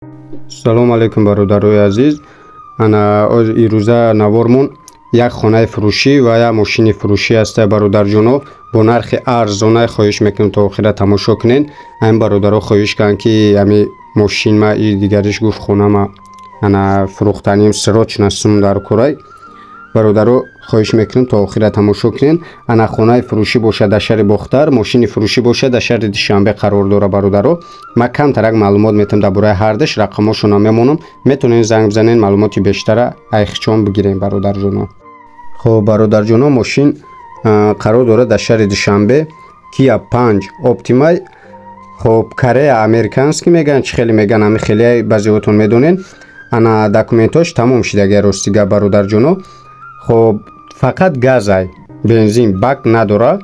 Салому алейкум, бародарои азиз. Ана ирӯза навормон як хонаи фурӯшӣ ва як мошини фурӯшӣ аста, бародарҷоно, бо нархи арзона. Хоҳиш мекунем, то охира тамошо кунен. Ҳамин бародаро хоҳиш карданд, ки ҳами мошинма и дигариш гуфт, хонама ана фурӯхтаним, срочно сум дар курай. Бародаро, хоҳиш мекунем, то охира тамошо кунен. Ана хонаи фурӯшӣ бошад дар шаҳри Бохтар, мошини фурӯшӣ бошад дар шаҳри Душанбе қарор дорад. Бародаро, ман камтарак маълумот метам дар бораи ҳардаш, рақамошона мемонам, метавонед занг бизанед, маълумоти бештара айхчон бигирем, бародарҷоно. Хоб, бародарҷоно, мошин қарор дорад дар шаҳри Душанбе, Кия 5 Оптимай. Хоб, Корея американский мегӯянд, чӣ хеле мегӯянд, ҳами хеле баъзеҳотон медонед. Ана документҳош тамом шидагия, ростига, бародарҷоно. Хоб, фақат газай, бензин бак надора.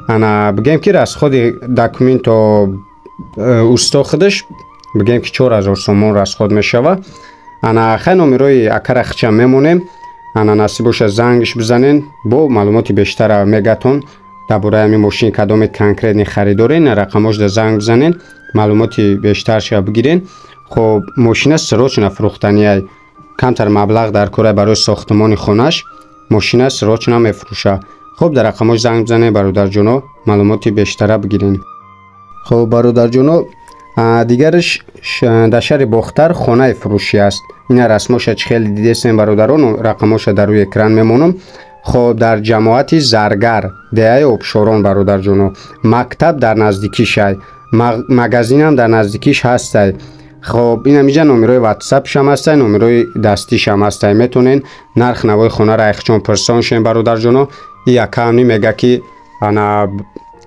Ана бигем, ки расходи документо усто худаш, бигем, ки 4000 сомон расход мешава. Ана хай, номерои акара хича мемонем. Ана насиб боша, зангиш бизанен, бо маълумоти бештара мегатон дар бораи ҳамин мошини, кадоме конкретный харидорен, рақамошда занг бизанен, маълумоти бештарша бигирен. Хоб, мошина срочно фурӯхтанияй, камтар маблағ дар кора барои сохтмони хонаш, мошина срочно мефурӯша. Хоб, дар рақамош занг бизанед, бародарҷоно, маълумоти бештара бигирен. Хоб, бародарҷоно, дигараш дар шаҳри Бохтар хонаи фурӯшӣ аст. Ина расмоша чӣ хеле дидесем, бародарон, рақамоша дар рӯи экран мемонам. Хоб, дар ҷамоати Заргар, деҳаи Обшорон, бародарҷоно, мактаб дар наздикишай, магазинам дар наздикиш ҳастай. Хоб, инамиҷа номерои ватсапшам ҳастай, номерои дастишам ҳастай, метавонен нарх навои хонаро айхчон пурсон шен, бародарҷоно. И якаамни мега, ки ана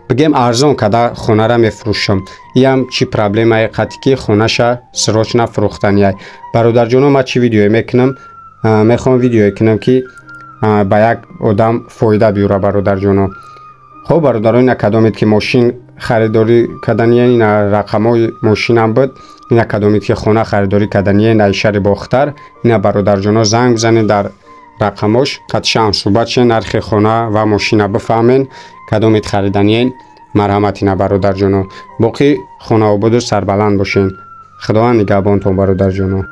бигем, арзон када хонара мефурӯшам. Иам чӣ проблемае қати, ки хонаша срочно фурӯхтанияй. Бародарҷоно, ман чӣ видеое мекунам? Мехоҳам видеое кунам, ки ба як одам фоида биёра, бародарҷоно. Хоб, бародаро, ина кадомед, ки мошин харидорӣ кардания, ина рақамҳои мошинам буд. Ина кадомед, ки хона харидорӣ кардания дар шаҳри Бохтар, ина, бародарҷоно, занг бизанед дар рақамош, қатишаам суҳбат шен, нархи хона ва мошина бифаҳмен. Кадомед хариданиен, марҳамат, ина, бародарҷоно. Боқӣ хонаободу сарбаланд бошен, Худованд нигаҳбонтон, бародарҷоно.